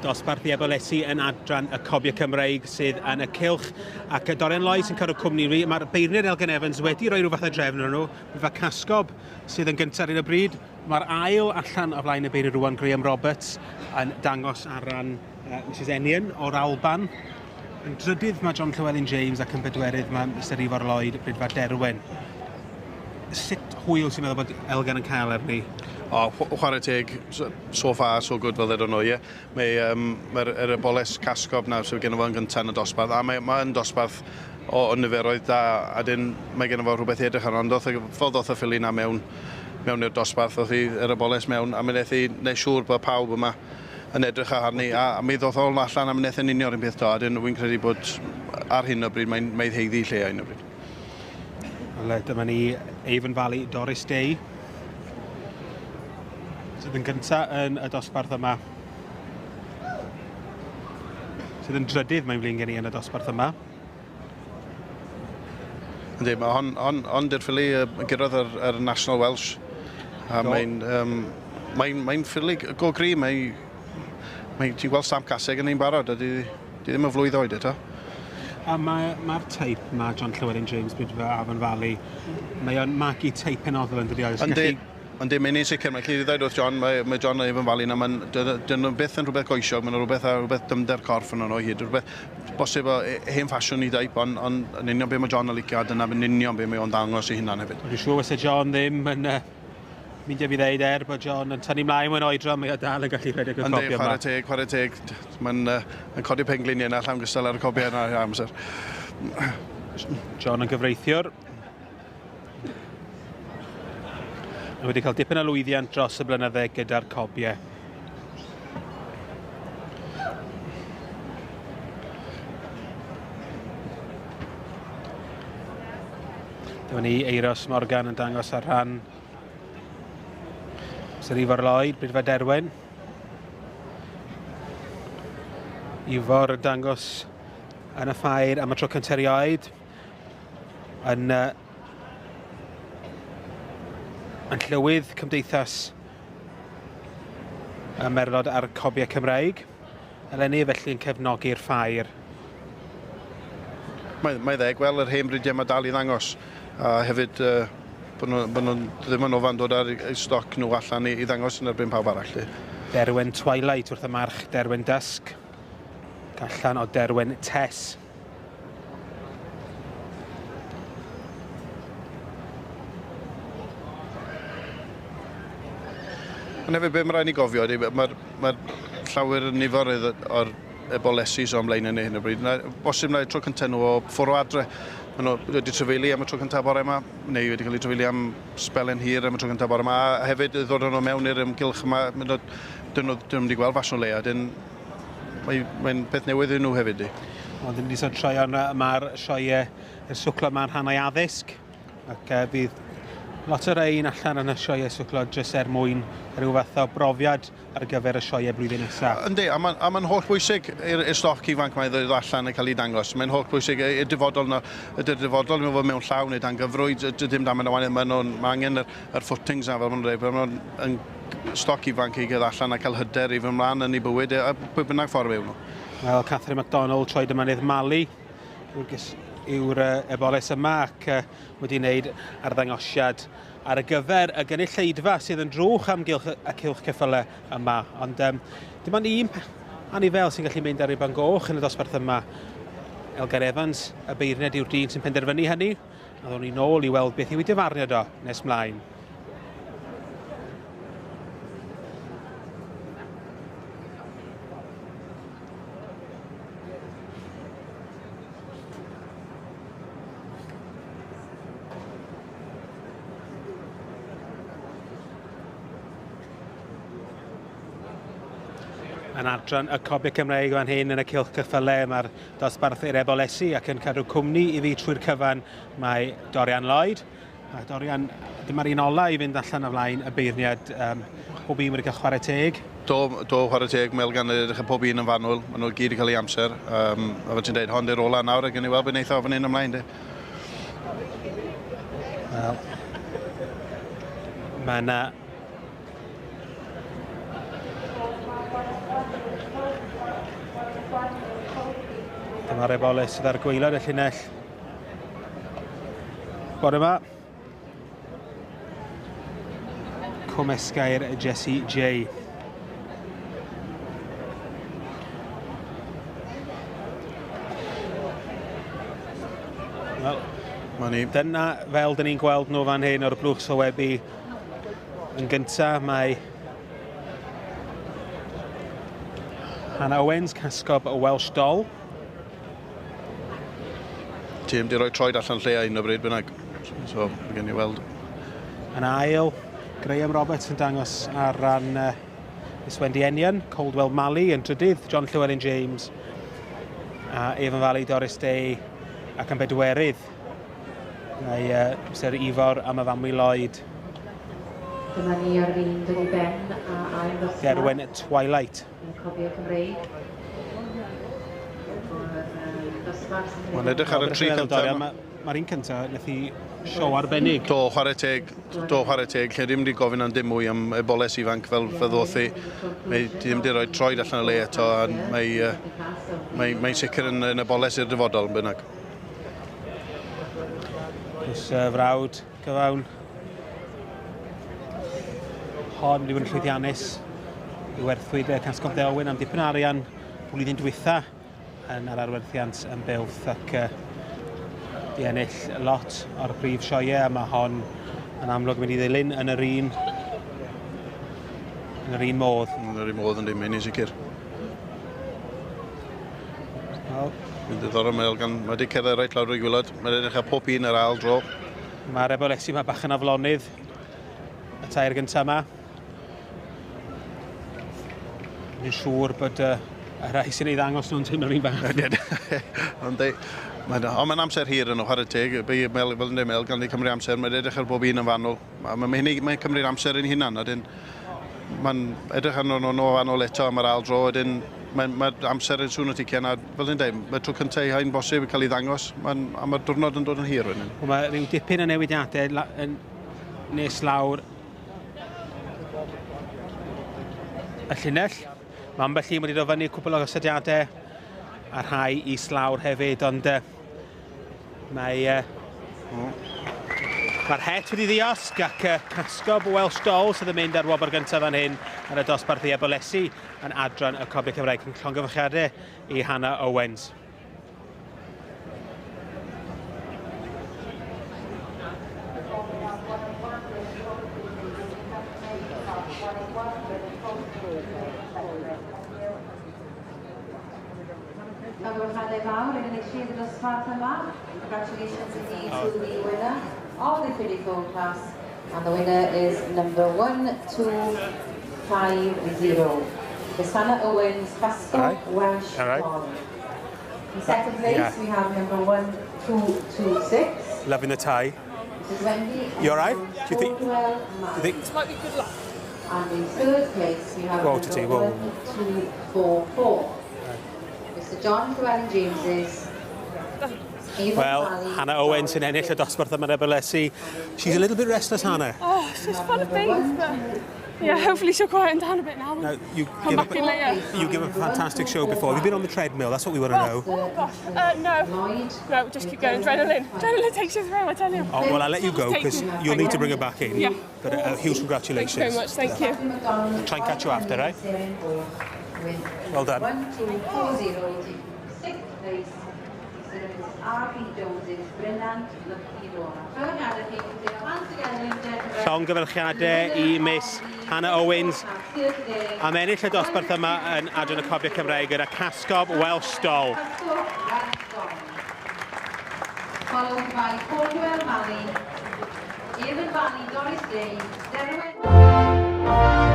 Dosbarth i Ebolesi yn adran y Cobiau Cymreig sydd yn y cylch. Ac Dorian Lloyd sy'n cadw cwmni fi. Mae'r beirniad Elgan Evans wedi rhoi rhyw fath o drefn arnyn nhw. Rwyfa Casgob sydd yn gyntaf ar hyn o bryd. Mae'r ail allan o flaen y beirniad rwan, Graham Roberts, yn dangos ar ran Mrs Enion o'r Alban. Yn drydydd mae John Llewellyn James ac yn bedwerydd mae Mr Ifor Lloyd, Brydfa Derwen. Sut hwyl ti'n meddwl bod Elgan yn cael arni? O, chwarae teg, so far so good fel ddedon nhw, ie. Mae, um, mae'r yr eboles casgob na sydd gen fo yn gyntaf yn y dosbarth, a mae, mae yn dosbarth o, o niferoedd da, a dyn mae gen fo rhywbeth i edrych arno, ond doth, fel ddoth y ffili na mewn, mewn i'r dosbarth, ddoth i yr eboles mewn, a mi wnaeth hi wneud siŵr bod pawb yma yn edrych arni, a, a mi ddoth ôl allan a mi wnaeth yn union yr un peth to, a dyn wy'n credu bod ar hyn o bryd mae'n mae heiddi lle ar hyn o bryd. Wel, dyma ni Avon Valley Doris Day sydd yn gyntaf yn y dosbarth yma. Sydd yn drydydd, mae'n flin gen i, yn y dosbarth yma. Yndi, mae hon, hon, hon di'r ffili uh, gyrraedd yr, yr National Welsh. A mae'n um, mae'n mae ffili go gry, mae, mae, ti'n gweld stamp caseg yn ein barod, a di, di ddim yn flwydd oed eto. A mae'r mae teip mae John Llewellyn James Bridfa Afon Valley, mae o'n magu teip penodol yn dydi oes? Yndi, yndi, mae'n un sicr, mae'n gallu ddweud wrth John, mae, mae John a Avon Valley na, mae'n, dyn nhw byth yn rhywbeth goesiog, mae'n rhywbeth a rhywbeth dymder corff yn nhw o hyd, rhywbeth bosib o hen ffasiwn i deip, ond on, yn union be mae John yn licio, a dyna yn union be mae o'n dangos i hunan hefyd. Dwi'n siŵr fysa John ddim yn uh, Meindio fi ddeud er bod John yn tynnu mlaen mewn oedran, mae o dal yn gallu rhedeg y cobiau yma. Yndi, chwarae teg, chwarae teg. Mae'n uh, yn codi pengliniau yna llawn gystal ar y cobiau yna amser. John yn gyfreithiwr. Mae wedi cael dipyn o lwyddiant dros y blynydde gyda'r cobiau. Dyma ni Eiros Morgan yn dangos ar rhan Sir Ifor Lloyd, Brydfa Derwen. Ifor yn dangos yn y ffair am y tro cyntaf erioed. Yn, uh, yn llywydd Cymdeithas y Merlod a'r Cobiau Cymraeg. Eleni felly yn cefnogi'r ffair. Mae, mae dde gweld yr hen bridiau mae dal i ddangos a hefyd uh, bod nhw, bod nhw ddim yn ofan dod ar eu stoc nhw allan i, i ddangos yn erbyn pawb arall. Di. Derwen Twilight wrth y march Derwen Dusk. Allan o Derwen Tess. Ond hefyd, be mae rhaid ni gofio ydy, mae'r mae llawer niferoedd o'r ebolesi sy'n ymlaen yn hyn o bryd. Na, bosib na tro cyntaf nhw o ffwrdd o adre. Maen nhw wedi trefeili am y tro cyntaf bore yma, neu wedi cael eu trefeili am sbelen hir am y tro cyntaf bore yma. A hefyd ddod nhw mewn i'r ymgylch yma, dyn nhw, dyn nhw wedi gweld fas o leia. Dyn, mae'n mae peth newydd i nhw hefyd. Di. Ond ddim wedi sôn troion, mae'r sioeau y swclo ma'n rhannau addysg. Ac uh, bydd lot o rein allan yn y sioeau swclo jyst er mwyn rhyw fath o brofiad ar gyfer y sioeau blwyddyn nesaf. Yndi, a mae'n ma holl bwysig i'r stoc ifanc mae ddod allan yn cael ei dangos. Mae'n holl bwysig i'r dyfodol yna. Ydy'r dyfodol yn fod mewn llaw neu dan gyfrwyd, dim dan mynd maen nhw'n mae angen yr, yr footings na fel maen nhw'n dweud. Maen nhw'n stoc ifanc i gael allan a cael hyder i fy mlaen yn ei bywyd, a pwy bynnag ffordd yw nhw. Wel, Catherine MacDonald, troed y mynydd Mali, yw'r eboles yma ac wedi wneud arddangosiad ar y gyfer y gynulleidfa sydd yn drwch amgylch y cylch ceffylau yma. Ond um, dim ond un anifel sy'n gallu mynd ar ei goch yn y dosbarth yma. Elgar Evans, y beirniad yw'r dyn sy'n penderfynu hynny. A ddown ni nôl i weld beth yw ei dyfarniad o nes mlaen. Yn adran y Cobiau Cymreig fan hyn yn y Cylch Cyffyle, mae'r dosbarth i'r Ebolesi ac yn cadw cwmni i fi trwy'r cyfan mae Dorian Lloyd. A Dorian, dyma'r un ola i fynd allan o flaen y beirniad. Um, pob un wedi cael chwarae teg. Do, do chwarae teg. Mae Elgan yn edrych ar pob un yn fanwl. Maen nhw gyd wedi cael ei amser. Um, a fel ti'n dweud, hon di'r ola nawr, a gen i weld beth wneud o fan hyn ymlaen. Di. Wel, mae yna... Dyma'r eboles sydd ar gwaelod y llinell. Bore yma. Cwm Esgair Jessie J. Wel, Mae ni dyna fel dyn ni'n gweld nhw fan hyn o'r blwch sylwebu. Yn gyntaf mae Hannah Owens, Cascob y Welsh Doll. Ti ddim wedi rhoi troed allan lle a un o bryd bynnag. So, mae gen i weld. Yn ail, Graham Roberts yn dangos ar ran Miss Wendy Enion, Coldwell Malley yn trydydd, John Llewellyn James a Avon Valley Doris Day ac yn bedwerydd mae Mr Ifor a Myfanwy Lloyd. Dyma ni ar fin dod i ben a ail ddosbarth. Derwen Twilight. Yn cofio Cymreig. Mae'n edrych ar y tri cyntaf. Mae'r un cyntaf, nath i sioe arbennig. Do, chwarae teg, do, chwarae teg, lle ddim wedi gofyn am dim mwy am eboles ifanc fel ddoth i. Mae ddim wedi rhoi troed allan y le eto, a mae sicr yn eboles i'r dyfodol yn bynnag. Cws frawd cyfawn. Hon wedi bod yn llwyddiannus i werthwyd Casgob Delwyn am dipyn o arian blwyddyn dwytha yn yr arwerthiant yn Builth ac di ennill lot o'r prif sioeau, a mae hon yn amlwg mynd i ddilyn yn yr un modd. Yn yr un modd yn dim, yn sicr. Wel, Mae'n diddorol, mae wedi cerdded reit lawr o'i gwaelod. Mae'n edrych ar pob un ar ail dro. Mae'r ebolesi yma bach yn aflonydd, y tair gyntaf yma. Dwi'n siŵr bod y rhai sy'n ei ddangos nhw'n teimlo'r un bach. Ond mae'n amser hir yn o chwarae teg. Mel, fel yn dweud Mel, gan i cymryd amser, mae'n edrych ar bob un yn fanwl. Mae'n cymryd amser yn hunan, a dyn mae'n edrych arno nhw fanwl eto am yr ail dro, wedyn mae amser yn sŵn o tician, a fel yn dweud, mae tro cyntaf i hain bosib yn cael ei ddangos, a mae'r diwrnod yn dod yn hir wedyn. Wel, mae rhyw dipyn o newidiadau yn nes lawr y llinell. Mae ambell un wedi dod fyny cwpl o gosodiadau a rhai islawr hefyd, ond mae'r het wedi ddiosg ac Casgob Welsh Doll sydd yn mynd ar wobr gyntaf fan hyn yn y dosbarth i ebolesi yn adran y Cobiau Cymraeg. Yn llongyfarchiadau i Hannah Owens. Llongyfarchiadau fawr i'r enillydd y dosbarth yma. Congratulations indeed to the winner of the Filly Foal class. And the winner is number 1250. Miss Hannah Owens, Casco All right. Welsh All right. Doll. In second place, we have number 1226. Loving the tie. Mrs. Wendy. You all right? Do you think- Caldwell Do you think This might be good luck. And in third place, we have Whoa, number Titi, whoa. 1244. Mr. John Llewellyn James's Avon Well, Valley Hannah Owens yn ennill y dosbarth yma yn ebolesi. She's a little bit restless, Hannah. Oh, it's just fun of things, but yeah, hopefully she'll quieten down a bit now. Now, you Come give back up, in later. you give a fantastic show before. Have you been on the treadmill? That's what we want to know. Oh gosh, no. Lloyd. No, just keep going. Adrenaline. Adrenaline takes you through, I tell you. Oh, well, I'll let you go because you'll need to bring her back in. Yeah. But a huge congratulations. Thank you very much, thank you. Try and catch you after, eh? Well done. 1240, sixth place. R.P. Jones's Brilliant Lucky Rona. Llongyfarchiadau i Miss Hannah Owens am ennill y dosbarth yma yn Adran y Cobiau Cymraeg gyda Casgob Welsh Doll. Followed by Caldwell Valley, Avon Valley, Doris Day, Derwen.